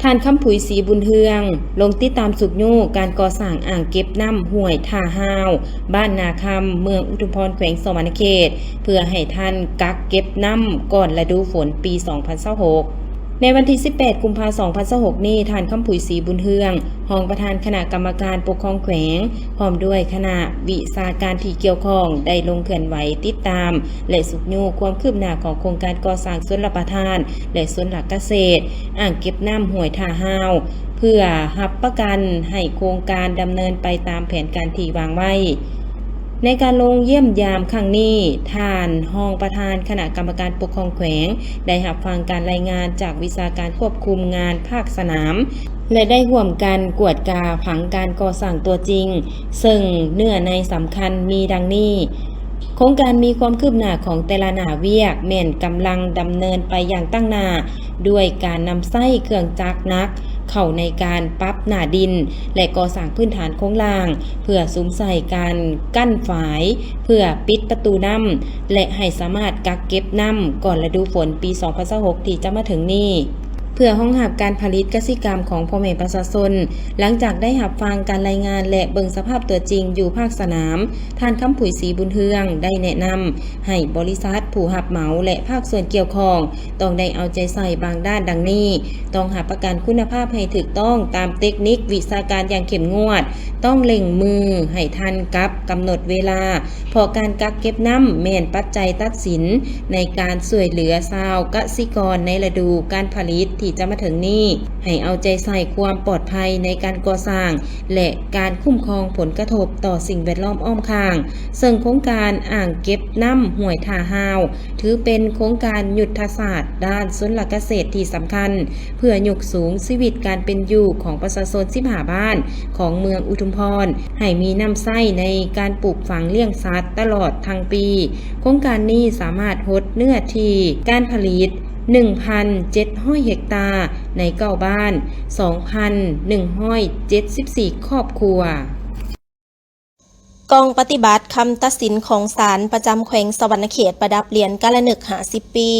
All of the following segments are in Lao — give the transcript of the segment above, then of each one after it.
ທ່ານ ຄຳຜຸຍ ສີບຸນເຮືອງ ລົງຕິດຕາມຊຸກຍູ້ການກໍ່ສ້າງອ່າງເກັບນ້ຳຫ້ວຍທ່າຮ້າວ ບ້ານນາຄຳ ເມືອງອຸທຸມພອນ ແຂວງສະຫວັນນະເຂດ ເພື່ອໃຫ້ທັນກັກເກັບນ້ຳກ່ອນລະດູຝົນປີສອງພັນຊາວຫົກ. ໃນວັນທີສິບແປດ ກຸມພາ ສອງພັນຊາວຫົກນີ້, ທ່ານ ຄຳຜຸຍ ສີບຸນເຮືອງ ຮອງປະທານຄະນະກຳມະການປົກຄອງແຂວງ ພ້ອມດ້ວຍຄະນະວິຊາການທີ່ກ່ຽວຂ້ອງ ໄດ້ລົງເຄື່ອນໄຫວຕິດຕາມ ແລະ ຊຸກຍູ້ຄວາມຄືບໜ້າຂອງໂຄງການກໍ່ສ້າງຊົນລະປະທານ ແລະ ສວນຫຼັກກະເສດ ອ່າງເກັບນ້ຳຫ້ວຍທ່າຮ້າວ ເພື່ອຮັບປະກັນໃຫ້ໂຄງການດຳເນີນໄປຕາມແຜນການທີ່ວາງໄວ້. ໃນການລົງຢ້ຽມຢາມຄັ້ງນີ້, ທ່ານຮອງປະທານຄະນະກຳມະການປົກຄອງແຂວງ ໄດ້ຮັບຟັງການລາຍງານຈາກວິຊາການຄວບຄຸມງານພາກສະໜາມ ແລະ ໄດ້ຮ່ວມກັນກວດກາຜັງການກໍ່ສ້າງຕົວຈິງ, ເຊິ່ງເນື້ອໃນສຳຄັນມີດັ່ງນີ້: ໂຄງການມີຄວາມຄືບໜ້າຂອງແຕ່ລະໜ້າວຽກແມ່ນກຳລັງດຳເນີນໄປຢ່າງຕັ້ງໜ້າ ດ້ວຍການນຳໃຊ້ເຄື່ອງຈັກໜັກເຂົ້າໃນການປັບໜ້າດິນ ແລະ ກໍ່ສ້າງພື້ນຖານໂຄງລ່າງ ເພື່ອສຸມໃສ່ການກັ້ນຝາຍ ເພື່ອປິດປະຕູນ້ຳ ແລະ ໃຫ້ສາມາດກັກເກັບນ້ຳກ່ອນລະດູຝົນປີສອງພັນຊາວຫົກທີ່ຈະມາເຖິງນີ້ ເພື່ອຮອງຮັບການຜະລິດກະສິກຳຂອງພໍ່ແມ່ປະຊາຊົນ. ຫຼັງຈາກໄດ້ຮັບຟັງການລາຍງານ ແລະ ເບິ່ງສະພາບຕົວຈິງຢູ່ພາກສະໜາມ, ທ່ານ ຄຳຜຸຍ ສີບຸນເຮືອງ ໄດ້ແນະນຳໃຫ້ບໍລິສັດຜູ້ຮັບເໝົາ ແລະ ພາກສ່ວນກ່ຽວຂ້ອງ ຕ້ອງໄດ້ເອົາໃຈໃສ່ບາງດ້ານດັ່ງນີ້: ຕ້ອງຮັບປະກັນຄຸນນະພາບໃຫ້ຖືກຕ້ອງຕາມເຕັກນິກວິຊາການຢ່າງເຂັ້ມງວດ, ຕ້ອງເລັ່ງມືໃຫ້ທັນກັບກຳນົດເວລາ ເພາະການກັກເກັບນ້ຳແມ່ນປັດໄຈຕັດສິນໃນການຊ່ວຍເຫຼືອຊາວກະສິກອນໃນລະດູການຜະລິດທີ່ຈະມາເຖິງນີ້. ໃຫ້ເອົາໃຈໃສ່ຄວາມປອດໄພໃນການກໍ່ສ້າງ ແລະ ການຄຸ້ມຄອງຜົນກະທົບຕໍ່ສິ່ງແວດລ້ອມອ້ອມຂ້າງ, ເຊິ່ງໂຄງການອ່າງເກັບນ້ຳຫ້ວຍທ່າຮ້າວ ຖືເປັນໂຄງການຍຸດທະສາດດ້ານຊົນລະກະເສດທີ່ສຳຄັນ ເພື່ອຍົກສູງຊີວິດການເປັນຢູ່ຂອງປະຊາຊົນສິບຫ້າບ້ານຂອງເມືອງອຸທຸມພອນ ໃຫ້ມີນ້ຳໃຊ້ໃນການປູກຝັງລ້ຽງສັດຕະຫຼອດທັງປີ. ໂຄງການນີ້ສາມາດຫົດເນື້ອທີ່ການຜະລິດໜຶ່ງພັນເຈັດຮ້ອຍເຮັກຕາ ໃນເກົ້າບ້ານ ສອງພັນໜຶ່ງຮ້ອຍເຈັດສິບສີ່ຄອບຄົວ. ກອງປະຕິບັດຄຳຕັດສິນຂອງສານປະຈຳແຂວງສະຫວັນນະເຂດ ປະດັບຫຼຽນກາລະນຶກຫ້າສິບປີ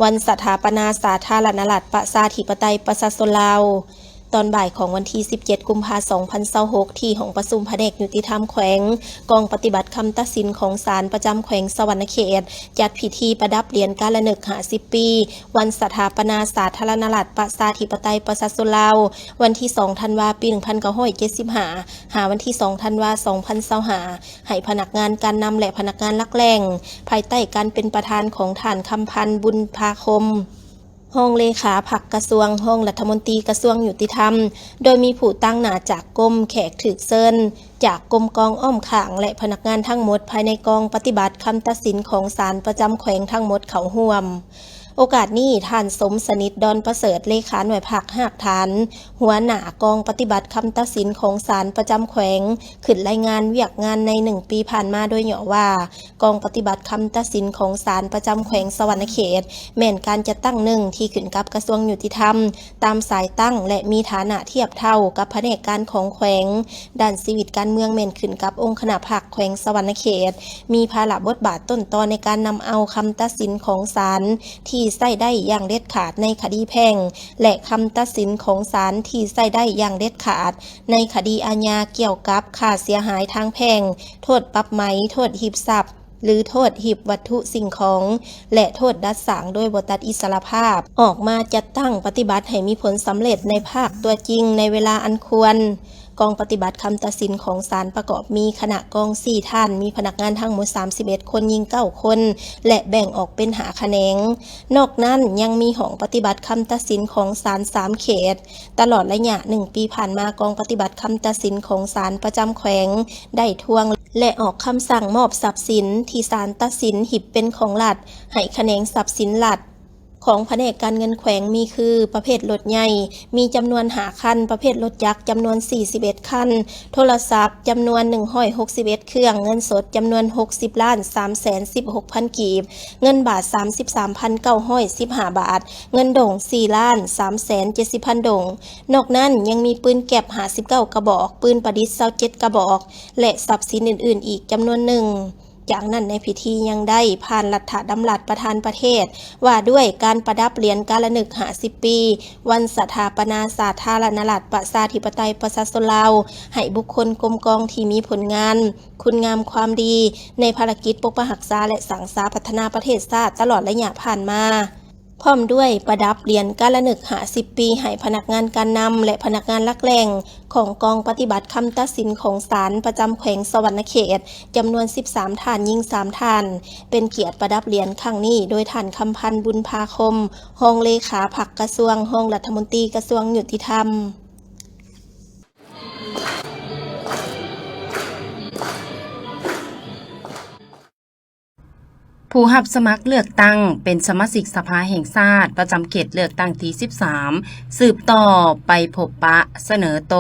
ວັນສະຖາປະນາສາທາລະນະລັດ ປະຊາທິປະໄຕ ປະຊາຊົນລາວ. ຕອນບ່າຍຂອງວັນທີສິບເຈັດ ກຸມພາ ສອງພັນຊາວຫົກ ທີ່ຫ້ອງປະຊຸມພະແນກຍຸຕິທຳແຂວງ, ກອງປະຕິບັດຄຳຕັດສິນຂອງສານປະຈຳແຂວງສະຫວັນນະເຂດ ຈັດພິທີປະດັບຫຼຽນກາລະນຶກຫ້າສິບປີ ວັນສະຖາປະນາສາທາລະນະລັດ ປະຊາທິປະໄຕ ປະຊາຊົນລາວ ວັນທີສອງ ທັນວາ ປີໜຶ່ງພັນເກົ້າຮ້ອຍເຈັດສິບຫ້າ ຫາວັນທີສອງ ທັນວາ ສອງພັນຊາວຫ້າ ໃຫ້ພະນັກງານການນຳ ແລະ ພະນັກງານຫຼັກແຫຼ່ງ ພາຍໃຕ້ການເປັນປະທານຂອງທ່ານ ຄຳພັນ ບຸນພາຄົມ ຮອງເລຂາພັກກະຊວງ, ຮອງລັດຖະມົນຕີກະຊວງຍຸຕິທຳ, ໂດຍມີຜູ້ຕາງໜ້າຈາກກົມ, ແຂກຖືກເຊີນຈາກກົມກອງອ້ອມຂ້າງ ແລະ ພະນັກງານທັງໝົດພາຍໃນກອງປະຕິບັດຄຳຕັດສິນຂອງສານປະຈຳແຂວງທັງໝົດເຂົ້າຮ່ວມ. ໂອກາດນີ້, ທ່ານ ສົມສະໜິດ ດອນປະເສີດ ເລຂາໜ່ວຍພັກຮາກຖານ, ຫົວໜ້າກອງປະຕິບັດຄຳຕັດສິນຂອງສານປະຈຳແຂວງ ຂຶ້ນລາຍງານວຽກງານໃນໜຶ່ງປີຜ່ານມາໂດຍຫຍໍ້ວ່າ, ກອງປະຕິບັດຄຳຕັດສິນຂອງສານປະຈຳແຂວງສະຫວັນນະເຂດ ແມ່ນການຈັດຕັ້ງໜຶ່ງທີ່ຂຶ້ນກັບກະຊວງຍຸຕິທຳ ຕາມສາຍຕັ້ງ ແລະ ມີຖານະທຽບເທົ່າກັບພະແນກການຂອງແຂວງ. ດ້ານຊີວິດການເມືອງແມ່ນຂຶ້ນກັບອົງຄະນະພັກແຂວງສະຫວັນນະເຂດ, ມີພາລະບົດບາດຕົ້ນຕໍໃນການນຳເອົາຄຳຕັດສິນຂອງສານທີ່ໃຊ້ໄດ້ຢ່າງເດັດຂາດໃນຄະດີແພ່ງ ແລະ ຄຳຕັດສິນຂອງສານທີ່ໃຊ້ໄດ້ຢ່າງເດັດຂາດ ໃນຄະດີອາຍາກ່ຽວກັບຄ່າເສຍຫາຍທາງແພ່ງ, ໂທດປັບໃໝ, ໂທດຮີບຊັບ ຫຼື ໂທດຮີບວັດຖຸສິ່ງຂອງ ແລະ ໂທດດັດສ້າງໂດຍບໍ່ຕັດອິດສະຫຼະພາບ ອອກມາຈັດຕັ້ງປະຕິບັດໃຫ້ມີຜົນສຳເລັດໃນພາກຕົວຈິງໃນເວລາອັນຄວນ. ກອງປະຕິບັດຄຳຕັດສິນຂອງສານປະກອບມີຄະນະກອງສີ່ທ່ານ, ມີພະນັກງານທັງໝົດສາມສິບເອັດຄົນ, ຍິງເກົ້າຄົນ ແລະ ແບ່ງອອກເປັນຫ້າຂະແໜງ. ນອກນັ້ນຍັງມີຫ້ອງປະຕິບັດຄຳຕັດສິນຂອງສານສາມເຂດ. ຕະຫຼອດໄລຍະໜຶ່ງປີຜ່ານມາ, ກອງປະຕິບັດຄຳຕັດສິນຂອງສານປະຈຳແຂວງໄດ້ທວງ ແລະ ອອກຄຳສັ່ງມອບຊັບສິນທີ່ສານຕັດສິນຮີບເປັນຂອງລັດ ໃຫ້ຂະແໜງຊັບສິນລັດຂອງພະແນກການເງິນແຂວງມີຄື ປະເພດລົດໃຫຍ່ ມີຈຳນວນຫ້າຄັນ, ປະເພດລົດຈັກຈຳນວນສີ່ສິບເອັດຄັນ, ໂທລະສັບຈຳນວນໜຶ່ງຮ້ອຍຫົກສິບເອັດເຄື່ອງ, ເງິນສົດຈຳນວນຫົກສິບລ້ານສາມແສນສິບຫົກພັນກີບ, ເງິນບາດສາມສິບສາມພັນເກົ້າຮ້ອຍສິບຫ້າບາດ, ເງິນດົງສີ່ລ້ານສາມແສນເຈັດສິບພັນດົງ. ນອກນັ້ນຍັງມີປືນແກັບຫ້າສິບເກົ້າກະບອກ, ປືນປະດິດຊາວເຈັດກະບອກ ແລະ ຊັບສິນອື່ນໆອີກຈຳນວນໜຶ່ງ. ຈາກນັ້ນໃນພິທີຍັງໄດ້ຜ່ານລັດຖະດຳລັດປະທານປະເທດ ວ່າດ້ວຍການປະດັບຫຼຽນກາລະນຶກຫ້າສິບປີ ວັນສະຖາປະນາສາທາລະນະລັດປະຊາທິປະໄຕປະຊາຊົນລາວ ໃຫ້ບຸກຄົນກົມກອງທີ່ມີຜົນງານ ຄຸນງາມຄວາມດີ ໃນພາລະກິດປົກປັກຮັກສາ ແລະ ສ້າງສາພັດທະນາປະເທດຊາດຕະຫຼອດໄລຍະຜ່ານມາ. ພ້ອມດ້ວຍປະດັບຫຼຽນກາລະນຶກຫ້າສິບປີໃຫ້ພະນັກງານການນຳ ແລະ ພະນັກງານຫຼັກແຫຼ່ງຂອງກອງປະຕິບັດຄຳຕັດສິນຂອງສານປະຈຳແຂວງສະຫວັນນະເຂດ ຈຳນວນສິບສາມທ່ານ, ຍິງສາມທ່ານ. ເປັນກຽດປະດັບຫຼຽນຄັ້ງນີ້ໂດຍທ່ານ ຄຳພັນ ບຸນພາຄົມ, ຮອງເລຂາພັກກະຊວງ, ຮອງລັດຖະມົນຕີກະຊວງຍຸຕິທຳ. ຜູ້ຮັບສະໝັກເລືອກຕັ້ງເປັນສະມາຊິກສະພາແຫ່ງຊາດປະຈຳເຂດເລືອກຕັ້ງທີສິບສາມ ສືບຕໍ່ໄປພົບປະສະເໜີໂຕ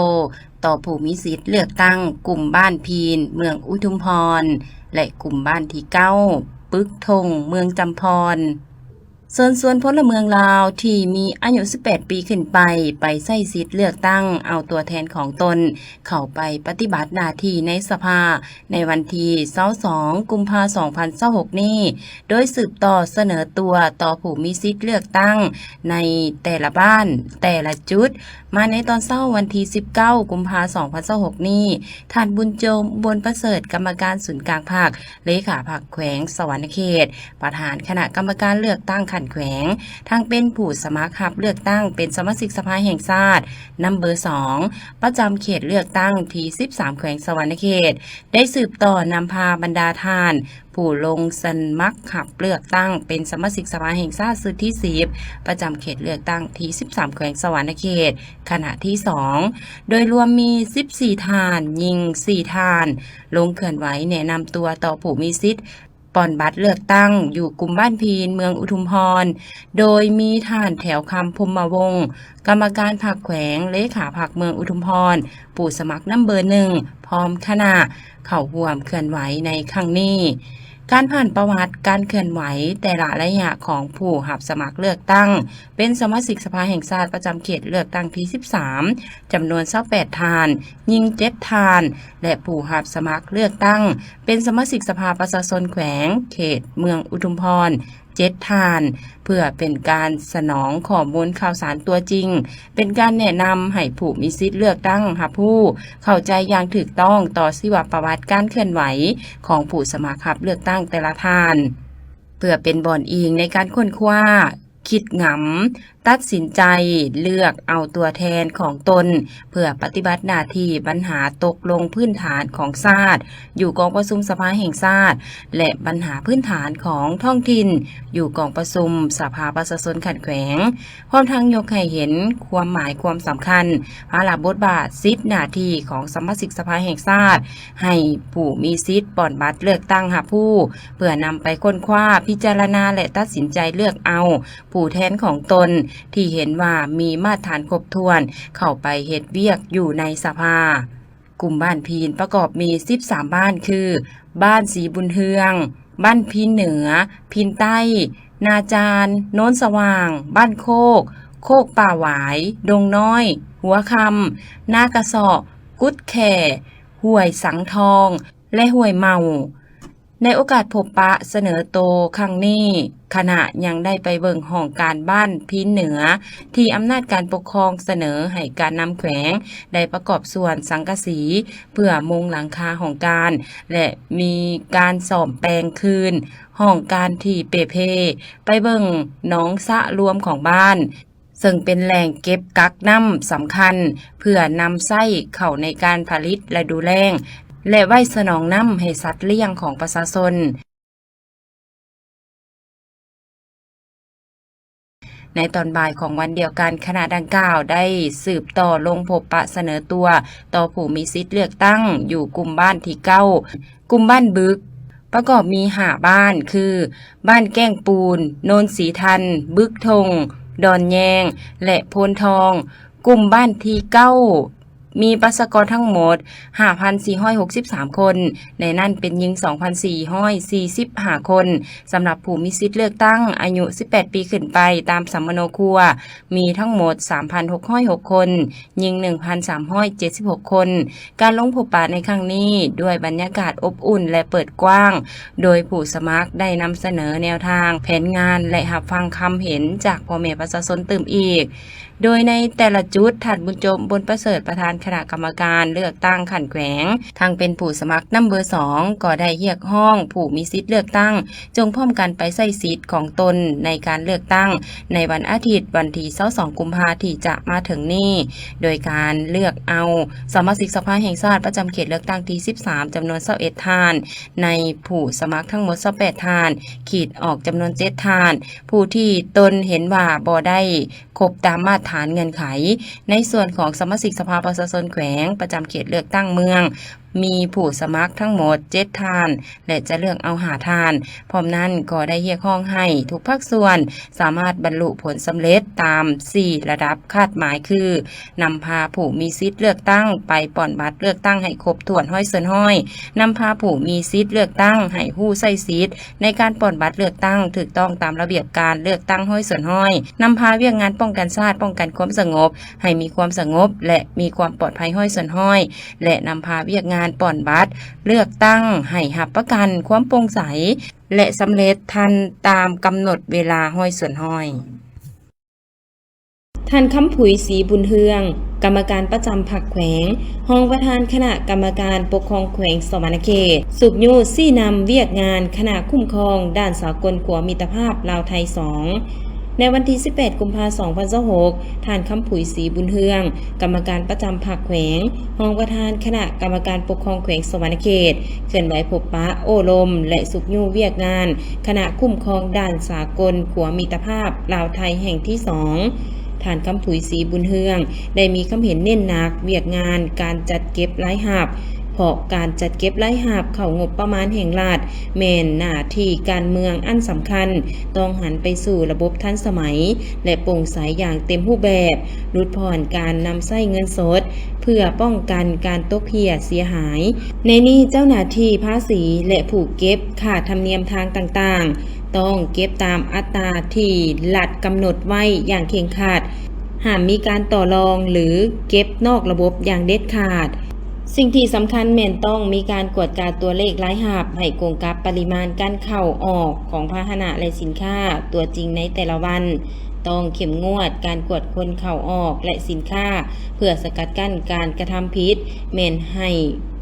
ຕໍ່ຜູ້ມີສິດເລືອກຕັ້ງກຸ່ມບ້ານພີນເມືອງອຸທຸມພອນ ແລະ ກຸ່ມບ້ານທີເກົ້າ ປຶກທົ່ງ ເມືອງຈຳພອນ. ເຊີນຊວນພົນລະເມືອງລາວທີ່ມີອາຍຸສິບແປດປີຂຶ້ນໄປ ໄປໃຊ້ສິດເລືອກຕັ້ງເອົາຕົວແທນຂອງຕົນເຂົ້າໄປປະຕິບັດໜ້າທີ່ໃນສະພາ ໃນວັນທີຊາວສອງ ກຸມພາ ສອງພັນຊາວຫົກນີ້ ໂດຍສືບຕໍ່ສະເໜີຕົວຕໍ່ຜູ້ມີສິດເລືອກຕັ້ງໃນແຕ່ລະບ້ານ ແຕ່ລະຈຸດ. ມາໃນຕອນເຊົ້າວັນທີສິບເກົ້າ ກຸມພາ ສອງພັນຊາວຫົກນີ້, ທ່ານ ບຸນໂຈມ ອຸບົນປະເສີດ ກຳມະການສູນກາງພັກ, ເລຂາພັກແຂວງສະຫວັນນະເຂດ, ປະທານຄະນະກຳມະການເລືອກຕັ້ງຂັ້ນແຂວງ, ທັງເປັນຜູ້ສະໝັກຮັບເລືອກຕັ້ງເປັນສະມາຊິກສະພາແຫ່ງຊາດ ນຳເບີສອງ ປະຈຳເຂດເລືອກຕັ້ງທີສິບສາມ ແຂວງສະຫວັນນະເຂດ, ໄດ້ສືບຕໍ່ນຳພາບັນດາທ່ານຜູ້ລົງສະໝັກຮັບເລືອກຕັ້ງເປັນສະມາຊິກສະພາແຫ່ງຊາດຊຸດທີສິບ ປະຈຳເຂດເລືອກຕັ້ງທີສິບສາມ ແຂວງສະຫວັນນະເຂດ ຄະນະທີສອງ ໂດຍລວມມີສິບສີ່ທ່ານ, ຍິງສີ່ທ່ານ, ລົງເຄື່ອນໄຫວແນະນຳຕົວຕໍ່ຜູ້ມີສິດ ປ່ອນບັດເລືອກຕັ້ງຢູ່ກຸ່ມບ້ານພີນ ເມືອງອຸທຸມພອນ, ໂດຍມີທ່ານ ແຖວຄຳ ພົມມະວົງ ກຳມະການພັກແຂວງ, ເລຂາພັກເມືອງອຸທຸມພອນ, ຜູ້ສະໝັກນຳເບີໜຶ່ງ ພ້ອມຄະນະ ເຂົ້າຮ່ວມເຄື່ອນໄຫວໃນຄັ້ງນີ້. ການຜ່ານປະຫວັດການເຄື່ອນໄຫວແຕ່ລະໄລຍະຂອງຜູ້ຮັບສະໝັກເລືອກຕັ້ງ ເປັນສະມາຊິກສະພາແຫ່ງຊາດປະຈຳເຂດເລືອກຕັ້ງທີສິບສາມ ຈຳນວນຊາວແປດທ່ານ, ຍິງເຈັດທ່ານ ແລະ ຜູ້ຮັບສະໝັກເລືອກຕັ້ງເປັນສະມາຊິກສະພາປະຊາຊົນແຂວງເຂດເມືອງອຸທຸມພອນເຈັດທ່ານ, ເພື່ອເປັນການສະໜອງຂໍ້ມູນຂ່າວສານຕົວຈິງ, ເປັນການແນະນຳໃຫ້ຜູ້ມີສິດເລືອກຕັ້ງຮັບຮູ້ເຂົ້າໃຈຢ່າງຖືກຕ້ອງຕໍ່ຊີວະປະຫວັດການເຄື່ອນໄຫວຂອງຜູ້ສະໝັກຮັບເລືອກຕັ້ງແຕ່ລະທ່ານ, ເພື່ອເປັນບ່ອນອີງໃນການຄົ້ນຄວ້າ, ຄິດງຳ, ຕັດສິນໃຈເລືອກເອົາຕົວແທນຂອງຕົນ ເພື່ອປະຕິບັດໜ້າທີ່ບັນຫາຕົກລົງພື້ນຖານຂອງຊາດ ຢູ່ກອງປະຊຸມສະພາແຫ່ງຊາດ ແລະ ບັນຫາພື້ນຖານຂອງທ້ອງຖິ່ນ ຢູ່ກອງປະຊຸມສະພາປະຊາຊົນຂັ້ນແຂວງ, ພ້ອມທັງຍົກໃຫ້ເຫັນຄວາມໝາຍຄວາມສຳຄັນ, ພາລະບົດບາດ, ສິດໜ້າທີ່ຂອງສະມາຊິກສະພາແຫ່ງຊາດ ໃຫ້ຜູ້ມີສິດປ່ອນບັດເລືອກຕັ້ງຮັບຮູ້ ເພື່ອນຳໄປຄົ້ນຄວ້າ, ພິຈາລະນາ ແລະ ຕັດສິນໃຈເລືອກເອົາ ຜູ້ແທນຂອງຕົນທີ່ເຫັນວ່າມີມາດຖານຄົບຖ້ວນ ເຂົ້າໄປເຮັດວຽກຢູ່ໃນສະພາ. ກຸ່ມບ້ານພີນປະກອບມີສິບສາມບ້ານ ຄື ບ້ານສີບຸນເຮືອງ, ບ້ານພີນເໜືອ, ພີນໃຕ້, ນາຈານ, ໂນນສະຫວ່າງ, ບ້ານໂຄກ, ໂຄກປ່າຫວາຍ, ດົງນ້ອຍ, ຫົວຄຳ, ນາກະເຊາະ, ກຸດແຂ້, ຫ້ວຍສັງທອງ ແລະ ຫ້ວຍເມົາ. ໃນໂອກາດພົບປະສະເໜີໂຕຄັ້ງນີ້, ຄະນະຍັງໄດ້ໄປເບິ່ງຫ້ອງການບ້ານພີນເໜືອ ທີ່ອຳນາດການປົກຄອງສະເໜີໃຫ້ການນຳແຂວງໄດ້ປະກອບສ່ວນສັງກະສີ ເພື່ອມຸງຫຼັງຄາຫ້ອງການ ແລະ ມີການສ້ອມແປງຄືນຫ້ອງການທີ່ເປ່ເພ, ໄປເບິ່ງໜອງສະລວມຂອງບ້ານ ເຊິ່ງເປັນແຫຼ່ງເກັບກັກນ້ຳສຳຄັນ ເພື່ອນຳໃຊ້ເຂົ້າໃນການຜະລິດລະດູແລ້ງ ແລະ ໄວ້ສະໜອງນ້ຳໃຫ້ສັດລ້ຽງຂອງປະຊາຊົນ. ໃນຕອນບ່າຍຂອງວັນດຽວກັນ, ຄະນະດັ່ງກ່າວໄດ້ສືບຕໍ່ລົງພົບປະສະເໜີຕົວຕໍ່ຜູ້ມີສິດເລືອກຕັ້ງຢູ່ກຸ່ມບ້ານທີເກົ້າ, ກຸ່ມບ້ານບຶກ ປະກອບມີຫ້າບ້ານ ຄື ບ້ານແກ້ງປູນ, ໂນນສີທັນ, ບຶກທົ່ງ, ດອນແຍງ ແລະ ໂພນທອງ. ກຸ່ມບ້ານທີເກົ້າ ມີປະຊາກອນທັງໝົດຫ້າພັນສີ່ຮ້ອຍຫົກສິບສາມຄົນ, ໃນນັ້ນເປັນຍິງສອງພັນສີ່ຮ້ອຍສີ່ສິບຫ້າຄົນ. ສຳລັບຜູ້ມີສິດເລືອກຕັ້ງອາຍຸສິບແປດປີຂຶ້ນໄປຕາມສຳມະໂນຄົວ ມີທັງໝົດສາມພັນຫົກຮ້ອຍຫົກຄົນ, ຍິງໜຶ່ງພັນສາມຮ້ອຍເຈັດສິບຫົກຄົນ. ການລົງພົບປະໃນຄັ້ງນີ້ ດ້ວຍບັນຍາກາດອົບອຸ່ນ ແລະ ເປີດກວ້າງ, ໂດຍຜູ້ສະໝັກໄດ້ນຳສະເໜີແນວທາງ, ແຜນງານ ແລະ ຮັບຟັງຄຳເຫັນຈາກພໍ່ແມ່ປະຊາຊົນຕື່ມອີກ. ໂດຍໃນແຕ່ລະຈຸດ, ທ່ານ ບຸນຈົບ ບຸນປະເສີດ ປະທານຄະນະກຳມະການເລືອກຕັ້ງຂັ້ນແຂວງ, ທັງເປັນຜູ້ສະໝັກນຳເບີສອງ ກໍໄດ້ຮຽກຮ້ອງຜູ້ມີສິດເລືອກຕັ້ງ ຈົ່ງພ້ອມກັນໄປໃຊ້ສິດຂອງຕົນໃນການເລືອກຕັ້ງ ໃນວັນອາທິດ ວັນທີຊາວສອງ ກຸມພາ ທີ່ຈະມາເຖິງນີ້, ໂດຍການເລືອກເອົາສະມາຊິກສະພາແຫ່ງຊາດປະຈຳເຂດເລືອກຕັ້ງທີສິບສາມ ຈຳນວນຊາວເອັດທ່ານ, ໃນຜູ້ສະໝັກທັງໝົດຊາວແປດທ່ານ, ຂີດອອກຈຳນວນເຈັດທ່ານ, ຜູ້ທີ່ຕົນເຫັນວ່າບໍ່ໄດ້ຄົບຕາມມາດຖານເງື່ອນໄຂ. ໃນສ່ວນຂອງສະມາຊິກສະພາປະຊາຊົນແຂວງ ປະຈຳເຂດເລືອກຕັ້ງເມືອງ, ມີຜູ້ສະໝັກທັງໝົດເຈັດທ່ານ ແລະ ຈະເລືອກເອົາຫ້າທ່ານ. ພ້ອມນັ້ນກໍໄດ້ຮຽກຮ້ອງໃຫ້ທຸກພາກສ່ວນສາມາດບັນລຸຜົນສຳເລັດຕາມສີ່ລະດັບຄາດໝາຍຄື ນຳພາຜູ້ມີສິດເລືອກຕັ້ງໄປປ່ອນບັດເລືອກຕັ້ງໃຫ້ຄົບຖ້ວນຮ້ອຍສ່ວນຮ້ອຍ, ນຳພາຜູ້ມີສິດເລືອກຕັ້ງໃຫ້ຮູ້ໃຊ້ສິດໃນການປ່ອນບັດເລືອກຕັ້ງຖືກຕ້ອງຕາມລະບຽບການເລືອກຕັ້ງຮ້ອຍສ່ວນຮ້ອຍ, ນຳພາວຽກງານປ້ອງກັນຊາດ, ປ້ອງກັນຄວາມສະຫງົບ ໃຫ້ມີຄວາມສະຫງົບ ແລະ ມີຄວາມປອດໄພຮ້ອຍສ່ວນຮ້ອຍ ແລະ ນຳພາວຽກງານປ່ອນບັດເລືອກຕັ້ງໃຫ້ຮັບປະກັນຄວາມໂປ່ງໃສ ແລະ ສຳເລັດທັນຕາມກຳນົດເວລາຮ້ອຍສ່ວນຮ້ອຍ. ທ່ານ ຄຳຜຸຍ ສີບຸນເຮືອງ, ກຳມະການປະຈຳພັກແຂວງ, ຮອງປະທານຄະນະກຳມະການປົກຄອງແຂວງສະຫວັນນະເຂດ, ຊຸກຍູ້ຊີ້ນຳວຽກງານຄະນະຄຸ້ມຄອງດ້ານສາກົນຂົວມິດຕະພາບລາວໄທສອງ. ໃນວັນທີສິບແປດ ກຸມພາ ສອງພັນຊາວຫົກ, ທ່ານ ຄຳຜຸຍ ສີບຸນເຮືອງ, ກຳມະການປະຈຳພັກແຂວງ, ຮອງປະທານຄະນະກຳມະການປົກຄອງແຂວງສະຫວັນນະເຂດ ເຄື່ອນໄຫວພົບປະໂອ້ລົມ ແລະ ຊຸກຍູ້ວຽກງານຄະນະຄຸ້ມຄອງດ້ານສາກົນຂົວມິດຕະພາບລາວໄທແຫ່ງທີສອງ. ທ່ານ ຄຳຜຸຍ ສີບຸນເຮືອງ ໄດ້ມີຄຳເຫັນເນັ້ນໜັກວຽກງານການຈັດເກັບລາຍຮັບ, ເພາະການຈັດເກັບລາຍຮັບເຂົ້າງົບປະມານແຫ່ງລັດ ແມ່ນໜ້າທີ່ການເມືອງອັນສຳຄັນ, ຕ້ອງຫັນໄປສູ່ລະບົບທັນສະໄໝ ແລະ ໂປ່ງໃສຢ່າງເຕັມຮູບແບບ, ຫຼຸດຜ່ອນການນຳໃຊ້ເງິນສົດ ເພື່ອປ້ອງກັນການຕົກເຮ່ຍເສຍຫາຍ. ໃນນີ້ເຈົ້າໜ້າທີ່ພາສີ ແລະ ຜູ້ເກັບຄ່າທຳນຽມທາງຕ່າງໆ ຕ້ອງເກັບຕາມອັດຕາທີ່ລັດກຳນົດໄວ້ຢ່າງເຄັ່ງຄັດ, ຫ້າມມີການຕໍ່ລອງ ຫຼື ເກັບນອກລະບົບຢ່າງເດັດຂາດ. ສິ່ງທີ່ສຳຄັນແມ່ນຕ້ອງມີການກວດກາຕົວເລກລາຍຮັບໃຫ້ກົງກັບປະລິມານການເຂົ້າອອກຂອງພາຫະນະ ແລະ ສິນຄ້າຕົວຈິງໃນແຕ່ລະວັນ. ຕ້ອງເຂັ້ມງວດການກວດຄົນເຂົ້າອອກ ແລະ ສິນຄ້າ ເພື່ອສະກັດກັ້ນການກະທຳຜິດ ແມ່ນໃຫ້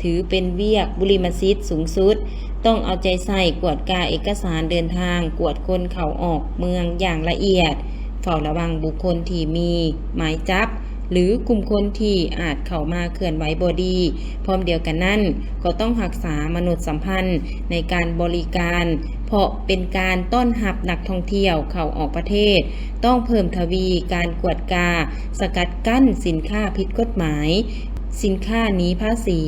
ຖືເປັນວຽກບຸລິມະສິດສູງສຸດ. ຕ້ອງເອົາໃຈໃສ່ກວດກາເອກະສານເດີນທາງ, ກວດຄົນເຂົ້າອອກເມືອງຢ່າງລະອຽດ, ເຝົ້າລະວັງບຸກຄົນທີ່ມີໝາຍຈັບ ຫຼື ກຸ່ມຄົນທີ່ອາດເຂົ້າມາເຄື່ອນໄຫວບໍ່ດີ. ພ້ອມດຽວກັນນັ້ນ, ກໍຕ້ອງຮັກສາມະນຸດສຳພັນໃນການບໍລິການ, ເພາະເປັນການຕ້ອນຮັບນັກທ່ອງທ່ຽວເຂົ້າອອກປະເທດ. ຕ້ອງເພີ່ມທະວີການກວດກາ, ສະກັດກັ້ນສິນຄ້າຜິດກົດໝາຍ, ສິນຄ້າໜີພາສີ,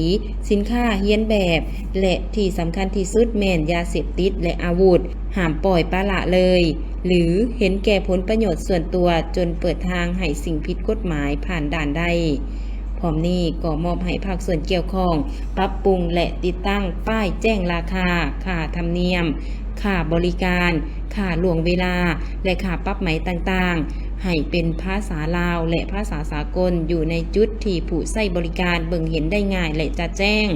ສິນຄ້າຮຽນແບບ ແລະ ທີ່ສຳຄັນທີ່ສຸດແມ່ນຢາເສບຕິດ ແລະ ອາວຸດ. ຫ້າມປ່ອຍປະລະເລີຍ ຫຼື ເຫັນແກ່ຜົນປະໂຫຍດສ່ວນຕົວຈົນເປີດທາງໃຫ້ສິ່ງຜິດກົດໝາຍຜ່ານດ່ານໄດ້. ພ້ອມນີ້ກໍມອບໃຫ້ພາກສ່ວນກ່ຽວຂ້ອງປັບປຸງ ແລະ ຕິດຕັ້ງປ້າຍແຈ້ງລາຄາ, ຄ່າທຳນຽມ, ຄ່າບໍລິການ, ຄ່າລ່ວງເວລາ ແລະ ຄ່າປັບໃໝຕ່າງໆ ໃຫ້ເປັນພາສາລາວ ແລະ ພາສາສາກົນ ຢູ່ໃນຈຸດທີ່ຜູ້ໃຊ້ບໍລິການເບິ່ງເຫັນໄດ້ງ່າຍ ແລະ ຈະແຈ້ງ.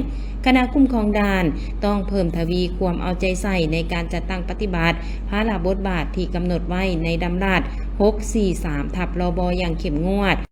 ຄະນະຄຸ້ມຄອງດ່ານຕ້ອງເພີ່ມທະວີຄວາມເອົາໃຈໃສ່ໃນການຈັດຕັ້ງປະຕິບັດພາລະບົດບາດທີ່ກຳນົດໄວ້ໃນດຳລັດຫົກສີ່ສາມທັບ ລບ ຢ່າງເຂັ້ມງວດ.